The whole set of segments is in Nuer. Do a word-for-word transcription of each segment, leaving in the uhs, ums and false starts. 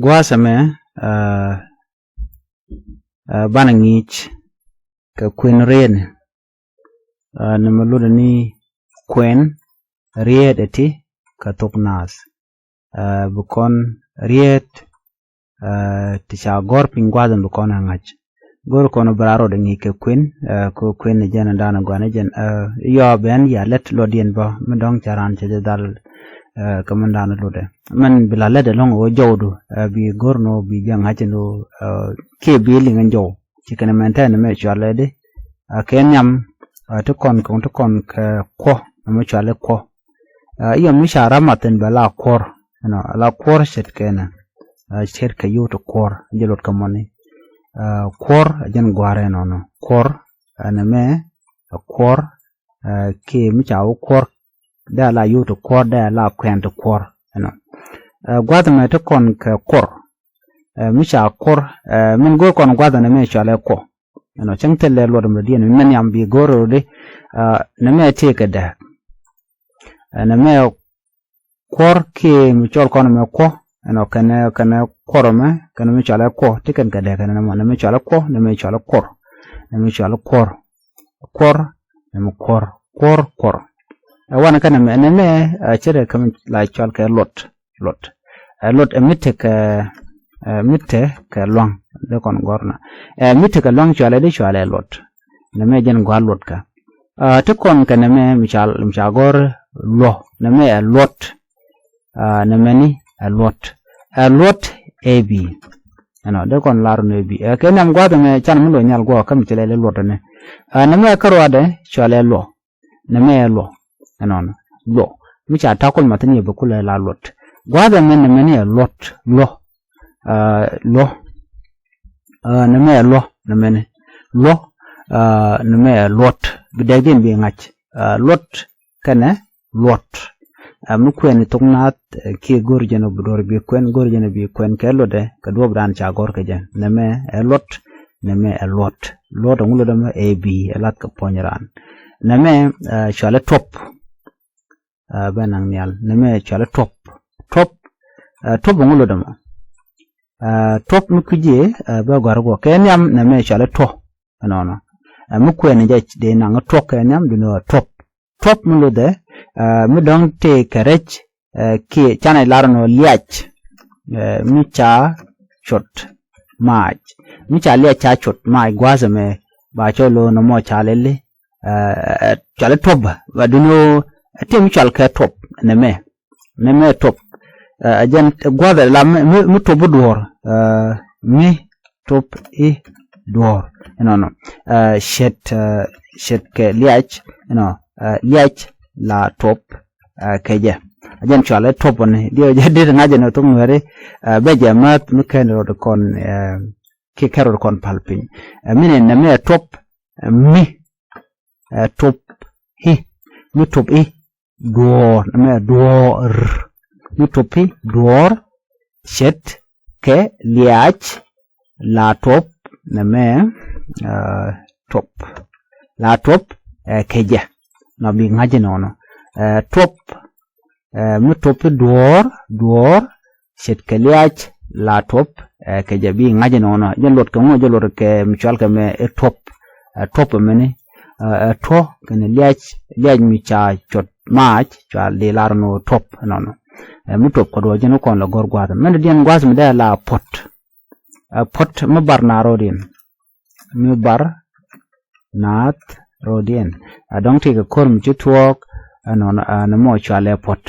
Gua̱a̱th ɛmɛ, ɛ, ɛ, banɛ ŋi̱i̱c kɛ kuën rieetni. Ɛ, nɛmɛ lotdɛ ni kuën rieet ɛ ti kɛ thok naath. Ɛ, bi kɔn rieet, ɛ, ti ca gɔ̱r piny gua̱a̱th ɛn bi kɔn ɛ ŋa̱c. Go̱r kɔn bi raa rot ɛ ŋi̱i̱c kɛ kuën, ɛ, kɛ kuën ɛ jɛn ɛ da̱a̱n ɛ gua̱n ɛ jɛn, ɛ, yɔa ben ya lɛt luɔtdiɛn bä mi dɔ̱ŋ ca raan cɛ jɛ dhal, ɛ, kɛ min da̱a̱n ɛ lotdɛ. Min bi la lɛt ɛlɔ̱ŋ ɛ wä jɔwdu, ɛ, bi go̱r ni wä bi jɛ ŋa̱c ni wä, ɛ, kiɛ bi liŋ ɛn jɔw. Ci kɛn ɛ mɛn tɛn ɛmɛ cualɛ di, ɛ, kɛ nhiam, ɛ, ti kɔn kɛ, ti kɔn kɛ kuɔ, ɛmɛ cualɛ kuɔ. Ɛ, iɔ mi ca ram a thin bɛ la kuɔr, you know, la kuɔr ce̱tkɛ nɛ. Ɛ, ce̱tkɛ yio̱w ti kuɔr, jɛ luɔt kɛ mɔni. Ɛ, kuɔr, ɛ jɛn gua̱a̱r ɛnɔnɔ. Kuɔr, ɛ, nɛmɛ, ɛ, kuɔr, ɛ, kiɛ mi ca wä kuɔr, dee a la yio̱w ti kuɔr, dee a la kuɛn ti kuɔr, you know. Ɛ, gua̱a̱th mɛ ti kɔn kɛ kuɔr. Ɛ, mi ca kuɔr, ɛ, min go̱o̱r kɔn gua̱a̱th nɛmɛ cualɛ kuɔ. You know, cäŋ thilɛ luɔt mɛ diɛn, mi nhiam bi go̱o̱r rot di, ɛ, nɛmɛ tëë kɛ dääk. Ɛ, nɛmɛ kuɔr kiɛ mi cɔl kɔn mɛ kuɔ, you know, kɛnɛ, kɛnɛ kuɔr mɛ, kɛnɛ mi cualɛ kuɔ, ti kɛn kɛ dääk kɛnɛ nɛmɔ, nɛmɛ cualɛ kuɔ, nɛmɛ cualɛ kuɔr, nɛmɛ cualɛ kuɔr, kuɔr, nɛmɛ kuɔr, kuɔr, kuɔr. Ɛ, wanɛ kɛnɛ mɛ, nɛmɛ, ɛ, ce̱tkɛ kɛ mi la cual kɛ luɔt, luɔt. Ɛ, luɔt, ɛ, mi tekɛ, ɛ, mi tekɛ lua̱ŋ, dee kɔn gɔ̱r na. Ɛ, mi tekɛ lua̱ŋ cualɛ di cualɛ luɔt. Nɛmɛ jɛn gua̱a̱r luɔt kä. Ɛ, ti kɔn kɛ nɛmɛ mi ca, mi ca gɔ̱r luɔ. Nɛmɛ ɛ luɔt. Ɛ, nɛmɛ ni ɛ luɔt. Ɛ luɔt ɛ bi. You know, dee kɔn lar ni ɛ bi. Ɛ, kɛ nhiam gua̱a̱th ɛmɛ can mi lo̱c nhial guɔ kä mi ci lɛ lɛ luɔt ɛnɛ. Ɛ, nɛmɛ kä ruaadɛ cualɛ luɔ. Nɛmɛ ɛ luɔ. Ɛnɔnɔ. Luɔ. Mi ca ta̱a̱ kul ma thin yɛ bɛ kulɛ la luɔt. Gua̱a̱th ɛmɛ nɛmɛ ni ɛ luɔt. Luɔ. Ɛ, luɔ. Ɛ, nɛmɛ ɛ luɔ. Nɛmɛ ni. Luɔ. Ɛ, nɛmɛ ɛ luɔt. Bi dɛkdiɛn bi ŋa̱c. Ɛ, luɔt kɛnɛ luɔt. Ɛ, mi kuɛn thok naath, ɛ, kiɛ go̱r jɛn ɔ bi duɔr bi kuɛn, go̱r jɛn ɔ bi kuɛn kɛ luɔtdɛ, kɛ duɔɔp dan ca gɔ̱r kɛ jɛ. Nɛmɛ ɛ luɔt, nɛmɛ ɛ luɔt. Luɔt ɛ ŋu luɔtdɛ mɛ ɛ bi, ɛ lath kɛ puɔ̱ny raan. Nɛmɛ, ɛ, cualɛ tuɔp. Ɛ, bɛ naŋ nhial. Nɛmɛ cualɛ tuɔp. Tuɔp, ɛ, tuɔp ɛ ŋu luɔtdɛ mɛ. Ɛ, tuɔp mi kui̱c jɛ, ɛ, bɛ gɔ̱a̱r guɔ. Kɛ nhiam nɛmɛ cualɛ tuɔ. Ɛnɔnɔ. Ɛ, mi kuɛn jɛ dee naŋ tuɔk kɛ nhiam duni ɣä tuɔp. Tuɔp mi luthɛ, ɛ, mi dɔ̱ŋ tëë kɛ rɛc, ɛ, kiɛ canɛ lar nɔ liac, ɛ, mi ca cot mac. Mi ca liac ca cot mac gua̱a̱th ɛmɛ ba cɔ lo̱o̱n ɛmɔ ca lɛli, ɛ, ɛ, cual i̱ tuɔp ba duni ɣä, ɛ, tëë mi cual kɛ tuɔp nɛmɛ. Nɛmɛ tuɔp. Ɛ, ɛ jɛn gua̱a̱th ɛ la mi, mi, mi tuɔp i̱ duɔ̱ɔ̱r. Ɛ, mi tuɔp i̱ duɔ̱ɔ̱r. Ɛnɔnɔ. Ɛ, ce̱t, ɛ, ce̱t kɛ liac, ɛnɔ, ɛ, liac la tuɔp, ɛ, kɛ jɛ. Ɛ jɛn cual i̱ tuɔp ni. Diɛ jɛ dit ŋa̱c ɛn ɛ thok nuɛri, ɛ, bɛ jɛ mäth mi kɛn rot kɔn, ɛ, kiɛ kɛn rot kɔn pal piny. Ɛ, mi ni nɛmɛ tuɔp, ɛ, mi, ɛ, tuɔp i̱. Mi tuɔp i̱. Duɔ̱ɔ̱r, nɛmɛ duɔ̱ɔ̱r. Mi tuɔp i̱ duɔ̱ɔ̱r, ce̱t kɛ liac la tuɔp, nɛmɛ, ɛ, tuɔp. La tuɔp, ɛ, kɛ jɛ. Nɔ bi ŋa̱c inɔnɔ. Ɛ, tuɔp, ɛ, mi tuɔp i̱ duɔ̱ɔ̱r, duɔ̱ɔ̱r, ce̱t kɛ liac la tuɔp, ɛ, kɛ jɛ bi ŋa̱c inɔnɔ. Jɛ luɔt kɛ ŋu, jɛ luɔt kɛ mi cual kɛ mɛ i̱ tuɔp. Ɛ, tuɔp ɛmɛni, ɛ, ɛ, tuɔ kɛnɛ liac, liac mi ca cot mac, cual di lar ni tuɔp ɛnɔnɔ. Ɛ, mi tuɔp kɛ duɔ̱ɔ̱r jɛn kɔn lɛ gɔ̱r gua̱a̱th. Mɛn diɛn gua̱a̱th mi dee la puɔ̱t. Ɛ, puɔ̱t mi bar naath rɔɔdiɛn. Mi bar naath rɔɔdiɛn. Ɛ, dɔ̱ŋ ti kɛ ko̱r mi ci tuɔɔk, ɛnɔnɔ, ɛ, nɛmɔ cualɛ puɔ̱t.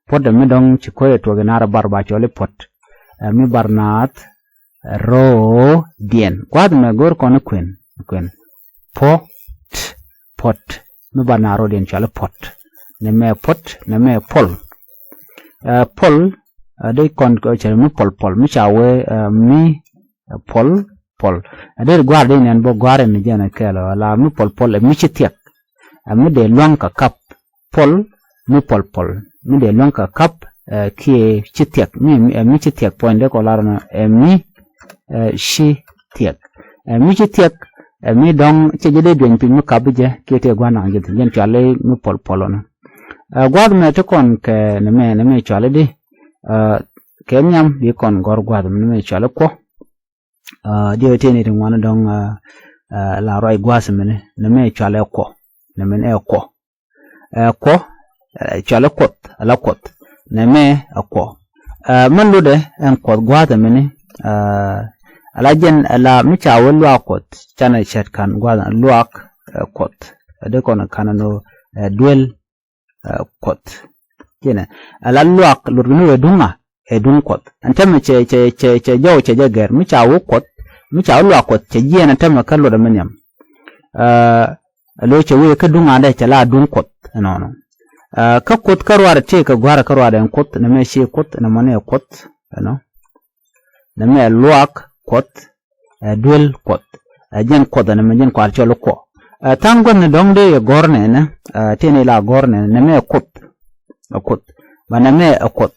Puɔ̱t ɛmɛ dɔ̱ŋ ci ko̱r ɛ tuɔɔk ɛ naath bar ba cɔl i̱ puɔ̱t. Ɛ, mi bar naath rɔɔdiɛn. Gua̱a̱th mɛ go̱o̱r kɔn i̱ kuën, kuën. Puɔ̱t, puɔ̱t. Mi bar naath rɔɔdiɛn cualɛ puɔ̱t. Nɛmɛ puɔ̱t, nɛmɛ puɔl. Ɛ, puɔl, ɛ, dee kɔn kɛ cɛ mi puɔl puɔl. Mi ca wee, ɛ, mi, ɛ, puɔl puɔl. Ɛ, dee gua̱a̱r dee nɛn bä gua̱a̱r ɛn jɛn ɛ kɛɛl ɛ la mi puɔl puɔl, ɛ, mi ci thiɛk. Ɛ, mi dee lua̱ŋ kɛ kap. Puɔl, mi puɔl puɔl. Mi dee lua̱ŋ kɛ kap, ɛ, kiɛ ci thiɛk. Mi, mi, ɛ, mi ci thiɛk puɔ̱ny dee kɔ lar nɔ, ɛ, mi, ɛ, ci thiɛk. Ɛ, mi ci thiɛk, ɛ, mi dɔ̱ŋ cɛ jɛ dee dueny piny mi kap bi jɛ, kiɛ tëë gua̱a̱r naŋ jɛ thi̱n. Jɛn cuali mi puɔl puɔl ɔnɔ. Ɛ, gua̱a̱th mɛ ti kɔn kɛ nɛmɛ, nɛmɛ cuali di, ɛ, kɛ nhiam bi kɔn gɔ̱r gua̱a̱th mini mɛ cɔal i̱ kuɔ. Diɛ ti ni ti ŋuan dɔ̱ŋ la ruac gua̱a̱th mini ni mɛ cɔal i̱ kuɔ. Ni mini ɛ kuɔ. Ɛ kuɔ, cɔal i̱ kuɔth, ala kuɔth. Ni mɛ ɛ kuɔ. Mɛ lotdɛ ɛn kuɔth gua̱a̱th mini ala jɛn ala mi ca wä luaak kuɔth canɛ cɛt kan gua̱a̱th luaak kuɔth. Ɛ dee kɔn kan ni duel kuɔth. Cinɛ ala luak luɔt kɛ ni wee duŋa ɛ duŋ kuɔth. Ɛn tämɛ cɛ cɛ cɛ cɛ jɔw cɛ jɛ gɛr mi ca wee kuɔth mi ca wee luak kuɔth cɛ jiɛn ɛn tämɛ kä luɔt ɛmɛ nhiam. Ɛ lo̱ cɛ wee kä duŋa dɛ cɛ la duŋ kuɔth ɛnɔnɔ. Kä kuoth kä ruaadɛ tëë kɛ gua̱a̱rɛ kä ruaadɛ ɛn kuoth nɛ mɛ ci kuoth nɛ mɔni ɛ kuoth ɛnɔ. Nɛ mɛ luaak kuɔth ɛ duel kuɔth. Ɛ jɛn kuɔth ɛnɛ mɛ jɛn kuaar cɔl kuɔ. Ɛ tha̱a̱ŋ gua̱n ni dɔ̱ŋ dee yɛ gɔ̱r nɛnɛ ɛ tëë ni la gɔ̱r nɛnɛ nɛ mɛ ɛ kuoth. Ɛ kuoth ba nɛ mɛ ɛ kuoth.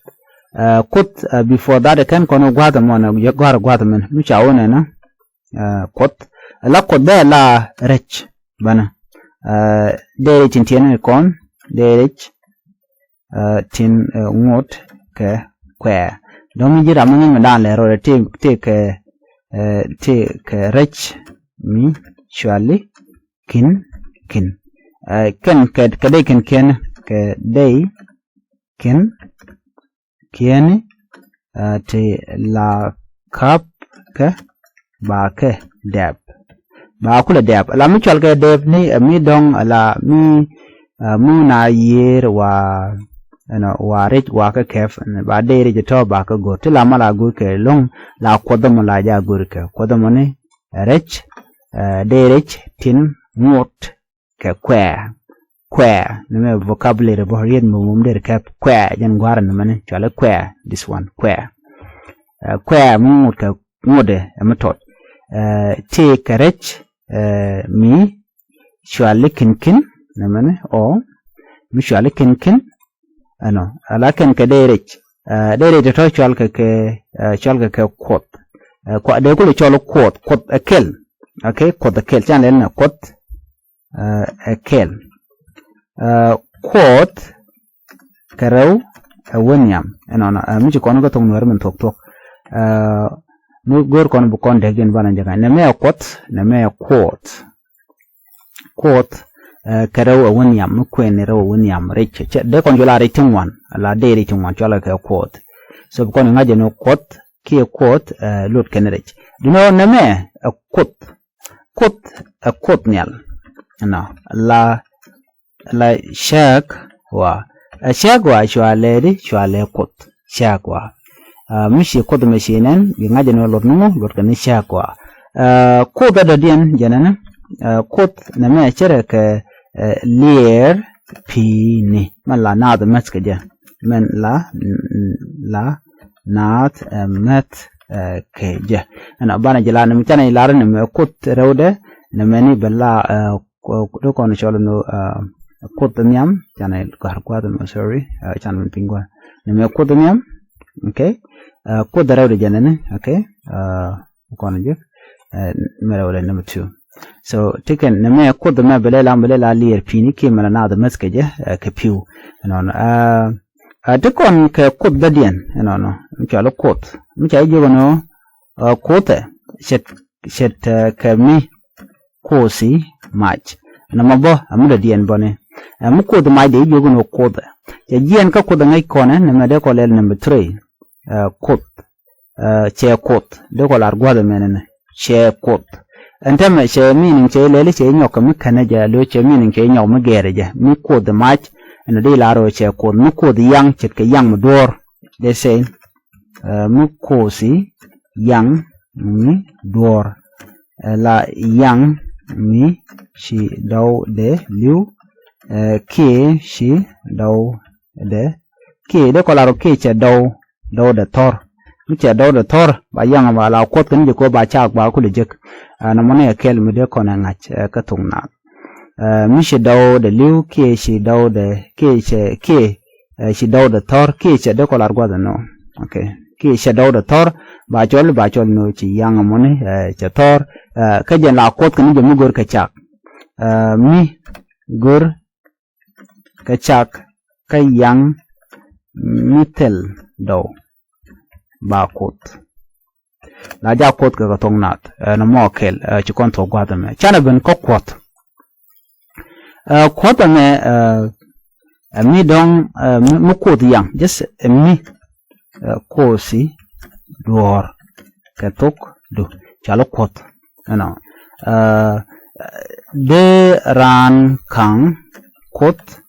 Ɛ kuoth ɛ before that ɛ kɛn kɔn gua̱a̱th ɛmɔ nɛ gua̱a̱r gua̱a̱th ɛmɛn mi ca wä nɛnɛ. Kuoth la kuoth dee la rɛc bänä. Dee rɛc tin tiɛn ni kɔn dee rɛc tin ŋot kɛ kuɛɛ. Dɔ̱ŋ mi ji̱ ram mi ŋäc mi da̱a̱n lɛ rɔɔdɛ ti ti kɛ ti kɛ rɛc mi cuali kin kin. Kɛn kɛ kɛ dee kin kiɛn kɛ dee kin kiɛni ti la kap kɛ ba kɛ dɛp. Ba kulɛ dɛp la mi cual kɛ dɛp ni ɛ mi dɔŋ la mi mi na yier wa ɛnɔ wa rɛc wa kɛ kɛp ba dee rɛc tɔ ba kɛ go̱r ti la ma la go̱r kɛ loŋ la kuɔth mɔ la ja go̱r kɛ kuɔth mɔ ni rɛc dee rɛc tin ŋot kɛ kuɛɛ. Kuɛɛ ni mɛ vocabulary bä riet mum mum der kɛp kuɛɛ jɛn gua̱a̱r ni mɛni cuali kuɛɛ this one kuɛɛ. Kuɛɛ mi ŋut kɛ ŋutdɛ ɛmi tɔt. Ti kɛ rɛc mi cuali kin kin ni mɛni ɔ mi cuali kin kin. Ɛnɔ ala kɛn kɛ dee rɛc dee rɛc tɔ̱tɔ̱ cual kɛ kɛ cual kɛ kɛ kuɔth. Dee kulɛ cɔl kuɔth kuɔth ɛ kɛl. Okay, kuɔth ɛ kɛl can lɛl nɛ kuɔth ɛ kɛl. Kuɔth kɛ rɛw ɛ wä nhiam ɛnɔnɔ mi ci kɔn kä thok nuɛr min thok thok. Mi go̱o̱r kɔn bi kɔn dek in banɛ jɛ ka̱ny nɛ mɛ ɛ kuɔth nɛ mɛ ɛ kuɔth. Kuoth kɛ rɛw ɛ wä nhiam mi kuɛn ni rɛw ɛ wä nhiam rɛc dee kɔn jɔl a rɛc ti ŋuan la dee rɛc ti ŋuan cualɛ kɛ kuoth. So bi kɔn ŋa̱c jɛ ni kuoth kiɛ kuoth lot kɛn rɛc. Dunɔ nɛmɛ ɛ kuoth. Kuoth ɛ kuoth nhial. Nɔ la la cäk wa ɛ cäk wa cualɛ di cualɛ kuoth. Cäk wa mi ci kuoth mɛ ci nɛn bi ŋa̱c jɛ ni lot ni ŋu lot kɛ ni cäk wa. Kuoth ɛ dɔ̱diɛn jɛ nɛn kuoth nɛmɛ cɛ rɛ kɛ liɛɛr pi̱i̱ni mɛn la naath mɛth kɛ jɛ. Mɛn la la naath mɛth kɛ jɛ. Ɛn a banɛ jɛ la nɛmɛ canɛ lar nɛmɛ kuoth rɛwdɛ nɛmɛ ni bɛ la dee kɔn cɔl ni kuoth nhiam canɛ gɔ̱a̱r gua̱a̱th mɛ sorry. Canɛ mɛ piny gua̱a̱th nɛmɛ kuoth nhiam. Okay. Kuoth rɛwdɛ jɛ nɛni okay. Kɔn jek mɛ rɛw lɛ number two. So ti kɛn nɛ mɛ kuoth mɛ bɛ lɛ lam bɛ lɛ la liɛr pi̱i̱ni kiɛ mɛ la naath mɛth kɛ jɛ kɛ pi̱w. Ɛnɔnɔ ti kɔn kɛ kuoth dädiɛn ɛnɔnɔ mi cɔal kuoth mi ca jiök ɛnɔ kuothɛ cɛt cɛt kɛ mi kuothi mac. Nɔmɔ bä ɛmi dɔ̱diɛn bäni ɛmi kuoth mac dee jiök ɛnɔ kuothɛ cɛ jiɛn kä kuoth ɛ ŋäc kɔnɛ nɛmɛ dee kɔ lɛl number three. Kuoth cɛ kuoth dee kɔ lar gua̱th ɛmɛnɛ ni cɛ kuoth. Ɛn tɛmɛ cɛ meaning cɛ lɛli cɛ nyɔk kɛ mi kɛnɛ jɛ lo cɛ meaning cɛ nyɔk mi gɛɛrɛ jɛ mi kuoth mac. Ɛn dee lar ɔ cɛ kuoth mi kuoth yaŋ ce̱tkɛ yaŋ mi duɔ̱ɔ̱r. Dee sɛ mi kuothi yaŋ mi duɔ̱ɔ̱r. La yaŋ mi ci dɔw dee li̱w kiɛ ci dɔw dee kiɛ dee kɔ lar ɔ kiɛ cɛ dɔw dɔw dee thɔr. Mi cɛ dɔw dee thɔr ba yaŋ ba la kuɔth kɛn jɛ kɔ ba cak ba kulɛ jek. Ɛn mɔni ɛ kɛl mi dee kɔn ɛ ŋa̱c kä thok naath. Mi ci dɔw dee li̱w kiɛ ci dɔw dee kiɛ cɛ kiɛ ci dɔw dee thɔr kiɛ cɛ dee kɔ lar gua̱th ɛnɔ. Okay. Kiɛ cɛ dɔw dee thɔr ba cɔl ba cɔl nɔ ci yaŋ mɔni cɛ thɔr. Kä jɛn la kuɔth kɛn jɛ mi go̱r kɛ cak mi go̱r kɛ cak kä yaŋ mi thil dɔw. ba Kuoth. La ja Kuoth kɛ kɛ thok naath, ɛ, nɔmɔ kɛl, ɛ, ci kɔn thok gua̱th ɛmɛ. Canɛ ben kä Kuɔth. Ɛ, Kuɔth ɛmɛ, ɛ, ɛ mi dɔ̱ŋ, ɛ, mi, mi Kuoth yaŋ, just ɛ mi, ɛ, Kuoth ci duɔ̱ɔ̱r kɛ thok du, cɔal i̱ Kuɔth. Ɛnɔ, ɛ, dee raan ka̱ŋ Kuoth,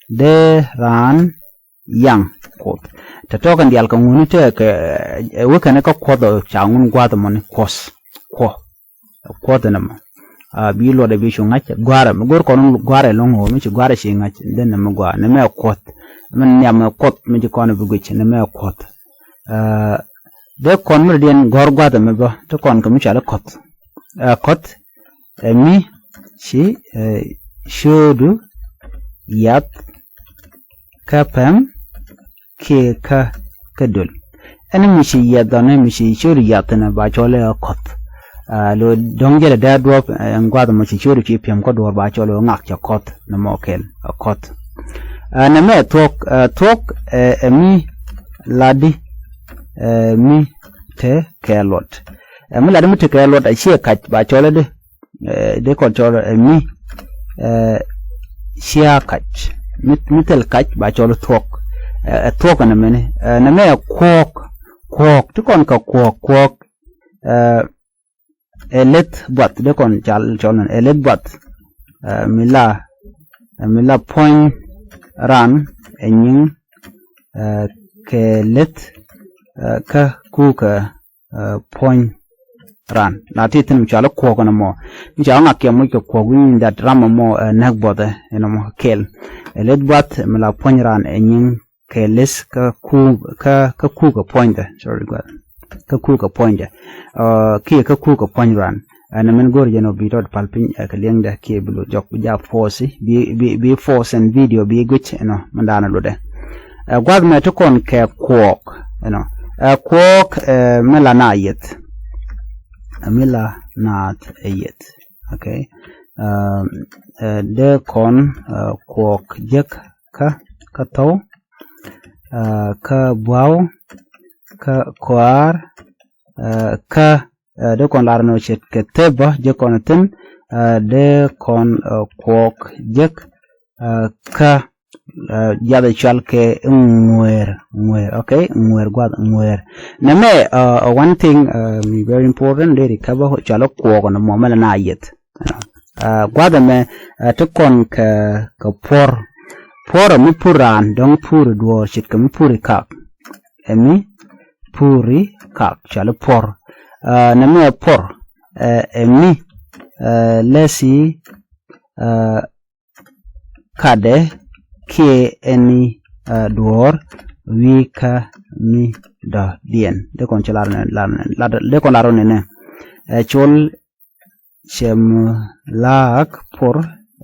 dee raan yaŋ Kuoth. Tɛ tɔk in dial kɛ ŋuni tekɛ, ɛ, wekɛnɛ kä Kuɔth ɔ ca ŋun gua̱th mɔni Kuɔth. Kuɔ. Kuɔth in ɛmɔ. A, bi luɔt ɛ bi cu ŋa̱c gua̱rɛ. Mi go̱r kɔn gua̱rɛ lo̱ŋ ɣöö mi ci gua̱rɛ ci ŋa̱c. Dee nɛmɛ gua̱a̱. Nɛmɛ Kuɔth. Mi niam ɛ Kuɔth mi ci kɔn ɛ bi guic. Nɛmɛ Kuɔth. A, dee kɔn mi rɔ diɛn gɔ̱r gua̱th ɛmɛ bä. Te kɔn kɛ mi cɔal i̱ Kɔth. A, Kɔth. Ɛ mi ci, ɛ, cio̱o̱du yath kä pɛm kiɛ kä, kä döl. Ɛn mi ci yiɛth dhɔn, mi ci cio̱o̱du yath thi̱n ba cɔl i̱ ɛ Kɔth. A, lo dɔ̱ŋ jɛlɛ dee duɔ̱ɔ̱p, ɛ, ɛn gua̱th mɔ ci cio̱o̱du ci piɛm kä duɔ̱ɔ̱r ba cɔl i̱ ɛ ŋak cɛ Kɔth, nɔmɔ kɛl, ɛ Kɔth. A, nɛmɛ thuɔ̱k, ɛ, thuɔ̱k, ɛ, ɛ mi ladi, ɛ, mi te kɛ luɔt. Ɛ mi ladi mi te kɛ luɔt, a ciɛ kac ba cɔl i̱ di. Ɛ, dee kɔn cɔl ɛ mi, ɛ, cia kac. Mi, mi thil kac ba cɔl thuɔ̱k. Ɛ, ɛ thuɔ̱k ɛn ɛmɛni. Ɛ, nɛmɛ ɛ kuɔɔk. Kuɔɔk. Ti kɔn kɛ kuɔɔk, kuɔɔk. Ɛ, ɛ leth buath. Dee kɔn cal, cɔl nɛn. Ɛ leth buath. Ɛ, mi la, ɛ, mi la puɔ̱ny ran ɛ nyiŋ, ɛ, kɛ leth, ɛ, kä kukä, ɛ, puɔ̱ny ran. La ti thi̱n mi cɔal i̱ kuɔɔk ɛn ɛmɔ. Mi cɔal i̱ ŋak kiɛ muc kɛ kuɔɔk wi̱ny in that ram ɛmɔ, ɛ, näk buɔthɛ ɛn ɛmɔ kɛl. Ɛ leth buath mi la puɔ̱ny ran ɛ nyiŋ kɛ leth kä ku, kä, kä kukä puɔ̱nydɛ. Sorry, gua̱th. Kä kukä puɔ̱nydɛ. Ɛ, kiɛ kä kukä puɔ̱ny ran. Ɛn min go̱r jɛn ɔ bi tɔt pal piny, ɛ, kɛ liɛŋdɛ kiɛ bi lo jɔk bi ja force, bi, bi, bi force ɛn video bi guic, you know, min daanɛ lotdɛ. Ɛ, gua̱th mɛ ti kɔn kɛ kuɔɔk, you know. Ɛ, kuɔɔk, ɛ, mi la na yeth. Ɛ, mi la naath ɛ yeth. Okay. Ɛ, ɛ, dee kɔn, ɛ, kuɔɔk jek kä, kä thɔw, ɛ, kä buaw, kä kɔaar, ɛ, kä, ɛ, dee kɔn lar nɔ ce̱tkɛ thepä jek kɔn thi̱n, ɛ, dee kɔn, ɛ, kuɔɔk jek, ɛ, kä, ɛ, jiath ɛ cɔal kɛ ŋueer, ŋueer, okay, ŋueer gua̱th, ŋueer. Nɛmɛ, ɛ, ɛ, one thing, ɛ, very important, dee ri kä bä cɔal i̱ kuɔɔk nɔmɔ mɛ la na yeth. Ɛ, gua̱th ɛmɛ, ɛ, ti kɔn kɛ, kɛ puɔ̱r. Puɔ̱r ɛ mi pur raan, dɔ̱ŋ pur i̱ duɔ̱ɔ̱r ce̱tkɛ mi pur i̱ kak. Ɛ mi pur i̱ kak, cɔal i̱ puɔ̱r. Ɛ, nɛmɛ ɛ puɔ̱r, ɛ, ɛ mi, ɛ, lɛsi, ɛ, kadɛ kiɛ ɛni, ɛ, duɔ̱ɔ̱r wi̱i̱ kä mi dɔ̱diɛn. Dee kɔn ci lar nɛ, lar nɛ, lar, dee kɔn lar nɛ nɛ. Ɛ, col cɛ mi laak puɔ̱r,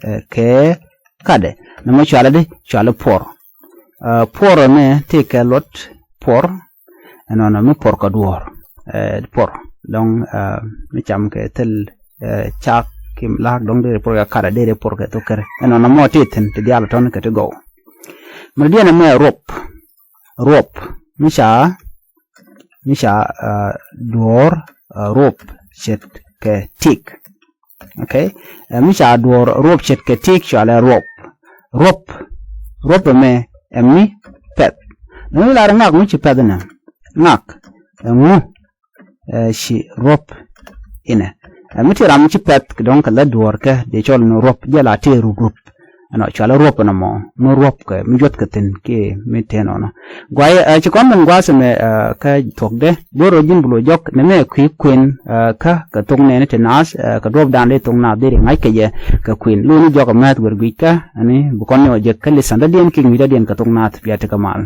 ɛ, kɛ kadɛ. Nɛmɔ cɔal i̱ di, cɔal i̱ puɔ̱r. Ɛ, puɔ̱r ɛmɛ ti kɛ luɔt puɔ̱r. Ɛnɔnɔ mi puɔ̱r kɛ duɔ̱ɔ̱r, ɛ, puɔ̱r. Dɔ̱ŋ, ɛ, mi cam kɛ thil, ɛ, cak ki laak dɔ̱ŋ deri puɔ̱r kɛ kadɛ, deri puɔ̱r kɛ thok kɛrɛ. Ɛnɔnɔ mɔ ti thi̱n ti diaal tɔ̱n kɛ ti gɔw. Mi diɛn ɛmɛ ruɔp. Ruɔp. Mi ca, mi ca, ɛ, duɔ̱ɔ̱r, ɛ, ruɔp ce̱tkɛ tik. Okay. Ɛ, mi ca duɔ̱ɔ̱r ruɔp ce̱tkɛ tik cɔalɛ ruɔp. Ruɔp. Ruɔp ɛmɛ ɛ mi pɛth. Ni lar ŋak mi ci pɛth inɛ. Ŋak. Ɛ ŋu. Ɛ, ci ruɔp inɛ. Ɛ, mi ti ram mi ci pɛth dɔ̱ŋ kɛ la duɔ̱ɔ̱r kɛ dee cɔl ni ruɔp, jɛ la tëë rup rup. Ɛnɔ cɔalɛ ruɔp ɛnɔmɔ, mi ruɔp kɛ, mi juɔth kɛ thi̱n kiɛ mi tëë nɔnɔ. Guayɛ, ɛ, ci kɔn min gua̱a̱th ɛmɛ, ɛ, kä thuɔ̱kdɛ, go̱r rɔ ji̱n bi lo̱c jɔk, nɛmɛ kui̱ kuën, ɛ, kä kɛ thok nɛɛni ti naath, ɛ, kɛ duɔ̱ɔ̱pdan dee thok naath dee ri ŋa̱c kɛ jɛ kɛ kuën. Lo̱ni jɔk ɛ mɛth wër gui̱c kä, ɛni bi kɔn ni ɔ jek kä li̱than dɔ̱diɛn kiɛ ŋui̱c dɔ̱diɛn kɛ thok naath, bia tekɛ mal.